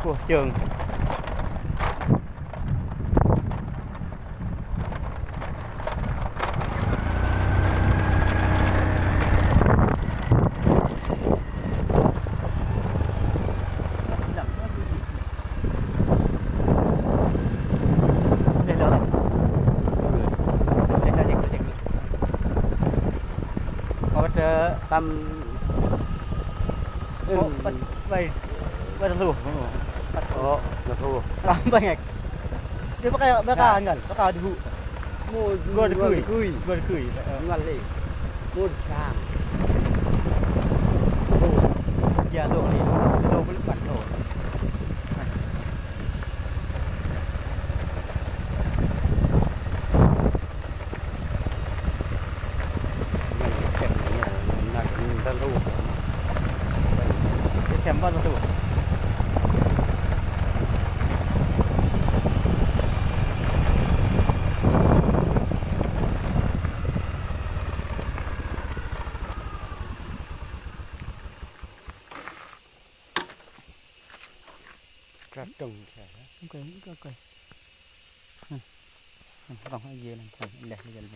ໂອ້ ເຈີງ. ເອົາໄປເຈີຕຳ ເອີ້ນ ໄປ ໄປ ໄປຕະຫຼູ ໂອ້ ຕະຫຼູ ຕຳໄປແຮກ ເດີ ປາກາ ປາກາ ນັ້ນ ປາກາ ດູ ໂມ ກວນຄຸຍ ກວນຄຸຍ ເອີ ນັ້ນເລີຍ ໂມຊ້າງ ໂອ້ ຢ່າໂລກນີ້ ໂລກມັນປັນໂຕ. ແຄມບ້ານປະຕູ. ກະຕົງແທ້. ໂອເຄ ໂອເຄ ອືມ ຕ້ອງໃຫ້ເຢັນ ແລະ ເຢັນ.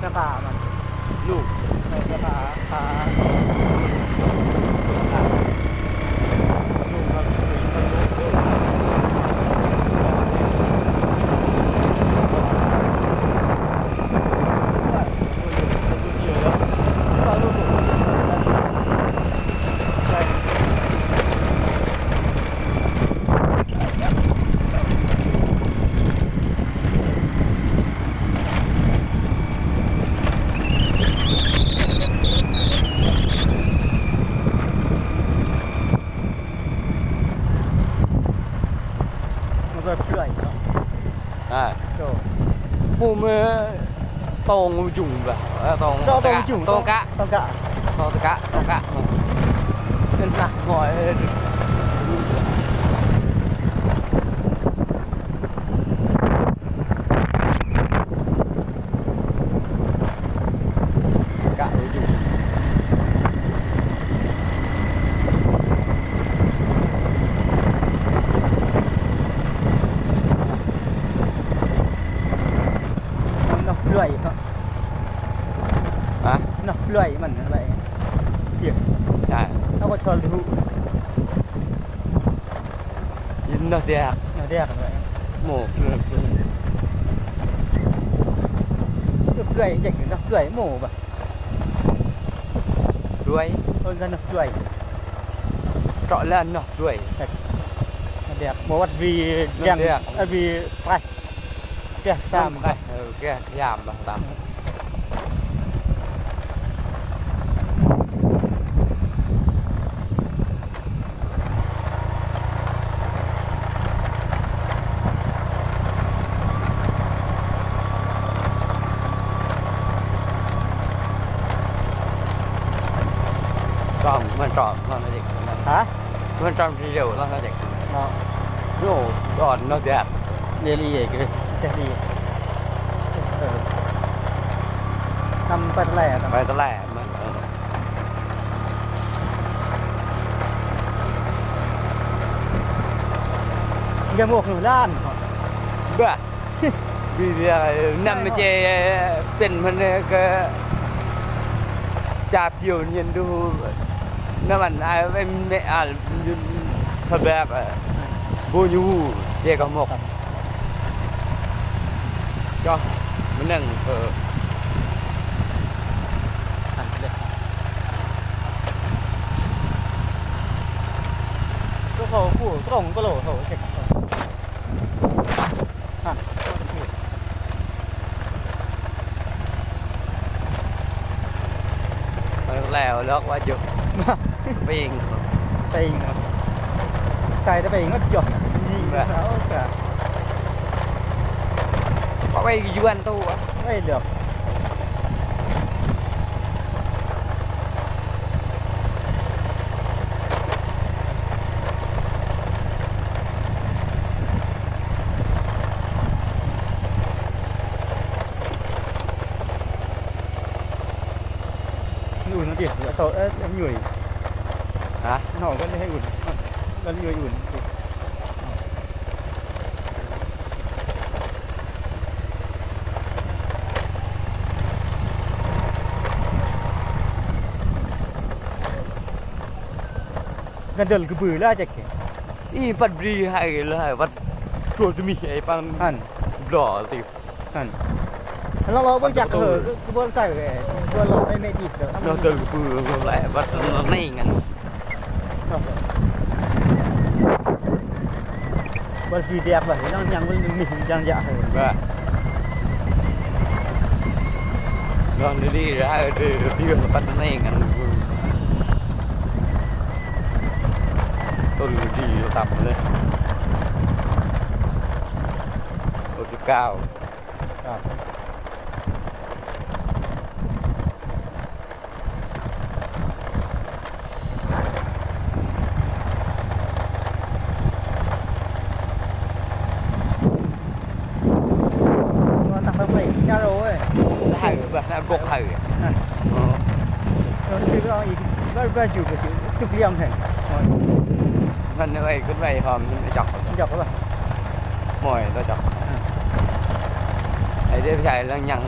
ກະຕາມັນ ລູກ ໃນກະຕາ ຕາ ມັນກໍເປື່ອຍເນາະ. ອ່າ ໂດ ປູມືຕອງຈຸງບະ ເອີ ຕອງ ຕອງ ຕອງຈຸງ ຕອງກະ ຕອງກະ ຕອງຕະກະ ຕອງກະ ເປັນໜ້ອຍ. ກະໄວ້ຢູ່ ມັນນອກເລື່ອຍເນາະ ຮະ? ນອກເລື່ອຍມັນໄວ້ ເອີ ໃຊ່ ເຮົາກໍຊອນຮູ້. ຍິນນະແດກ ນະແດກ ໂມ ເປື່ອຍ ເດັກນະ ເປື່ອຍໂມບະ ດ້ວຍ ເອີ້ນກັນນະ ດ້ວຍ ເຈາະແລ້ວເນາະ ດ້ວຍ ນະແດກ ບໍ່ວັດວີ ແດກ ເອີ ວີ ໄປ ແກະສາມ ເອີ ແກະຍາມ ຕາມ ຕ້ອງ ມັນຕ້ອງ ມັນຕ້ອງ ຮະ? ມັນຈຳທີດຽວເນາະ ເນາະ ໂອ້ ດອນເນາະ ແດດ ເດລີເອກເດ ແດດດີ ເອີ ນຳໄປຕະແຫຼ ໄປຕະແຫຼ ມັນ ເອີ ຢ່າໝວກໜູລ້ານ ເບາະ ມີເລື່ອງນຳມາເຈ ເປັນເພິ່ນກໍຈາບ Piu Nyen du, na man ai em me al sabab, a, bu ñu, je ka mok. Cho, menang, ơ. Ko ko ku, trong ko lo, ho, che. ແລ້ວລອກວ່າຢູ່ ເປັງ ເປັງ ໃສ່ແຕ່ເປັງກໍຈົບ ຍິງເອົາກະ ເອົາໄວ້ຢູ່ອັນໂຕ ໄວ້ເຫຼືອ Ui, nó kìa, nó to, ơ, em nhủi. Hả? Nó có thể ui, nó nhủi ui. ກະເດິນກະບືລະຈັກ ອີປັດບຣີໃຫ້ລະໃຫ້ວັດໂຊດມີໄອ້ປັນຫັ້ນ ບລໍຕິ ຫັ້ນ ລອງເບິ່ງຈັກ ເອີ ຄືບໍ່ໃສ່ ບໍ່ລອງໄອ້ແມ່ຈິດ ລອງເດີນກະບືແຫຼະ ວັດນີ້ຫັ້ນ Bas video apa? Yang, yang, yang, yang, yang, ya. Ba. Yang di, di, di, di, di, tempat ni kan. Tol di, tap ni. Tol di kau. Ah. ຕັກໄປຍາໂລເວີຍ ໄທເບິ່ງນະ ກົກໄທ ໂອ້ ເອີ ມັນຊື່ວ່າອີກ ວ່າ ວ່າຢູ່ກໍຄືຈຸກລຽມແທ້ ມັນໄວ້ຂຶ້ນໄວ້ຫອມ ມັນຈັບ ຈັບບໍ່ ໝອຍຕົວຈັບ ໄອ້ເດໄປໃສ່ແລ້ວຍັງ